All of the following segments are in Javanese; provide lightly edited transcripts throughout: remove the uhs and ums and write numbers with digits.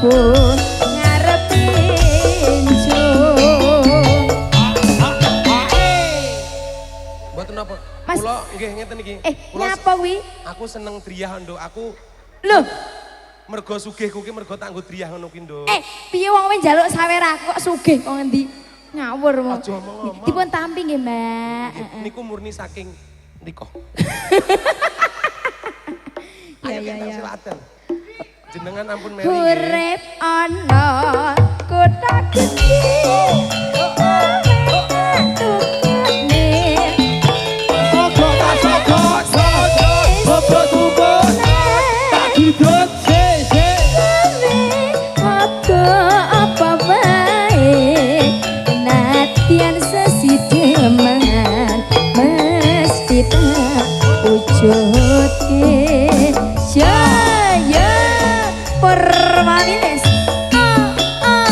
Rubuh ngarep injung. Mboten napa. Mas. Kula nggih ngeten iki. Eh, Kula nyapa kuwi? Aku seneng driyah, Nduk. Aku Lho, mergo sugihku ki mergo tak nggo driyah ngono ki, Nduk. Eh, piye wong kowe njaluk sawer aku kok sugih kok ngendi? Ngawur mo. Aja omong-omong. Dipun tampi nggih, Mbak. Nggih, niku murni saking niko. Ya Ayo ya kita ya. Silaten. Jenengan ampun meri nggih. Urip ana kutha gedhe. Tukane Sogok tak sogok, sogok, bobot bobot, tak dudut, se se. Padha apa wae nadyan sesideman mesti tak wujudke. Jaya Perwawines. Ah, ah.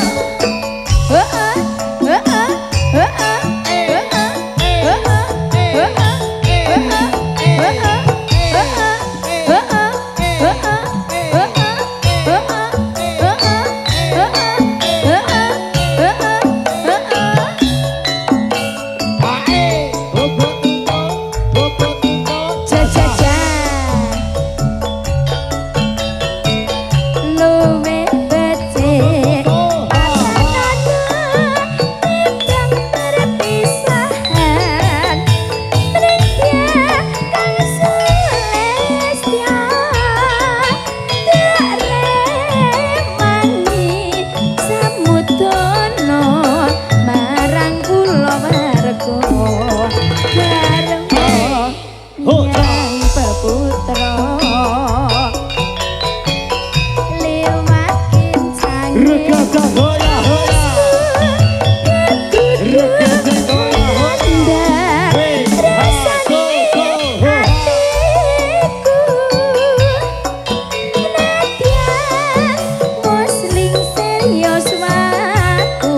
Oh, ah, oh, ah, oh, ah, oh, ah, oh, ah, oh, ah, oh, ah, oh, ah, oh, ah, oh, ah, oh, ah, oh, ah, oh, ah, oh, ah, oh, ah, oh, ah, oh, ah, oh, ah. Ae, bobot bobot bobot. Ja ja ja. Luwih becik timbang perpisahan. Printia kang sulestya tak rewangi samudana marang kula warga garwa nyang peputra liwat kincange Regaja goyah goyah. Regaja goyah goyah. Rasane atiku nadyan musling serius waku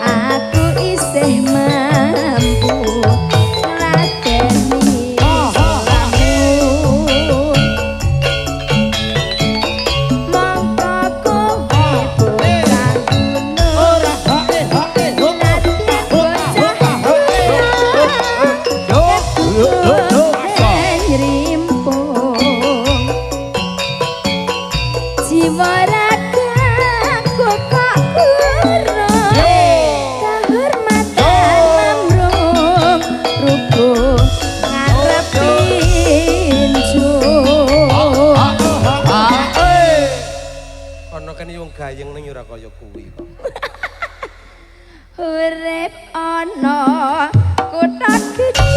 aku isih mampu ngladeni salahmu. Mongko kowe bocah gunung Ora hae hae ho. nadyan bocah Yo yo yo. Nyrimpung jiwa ragaku kok kurang kahormatan mamrung rubuh ngarep injung. Kono kene wong gayeng ning ora kaya kuwi kok. Urip ana kutha gedhe.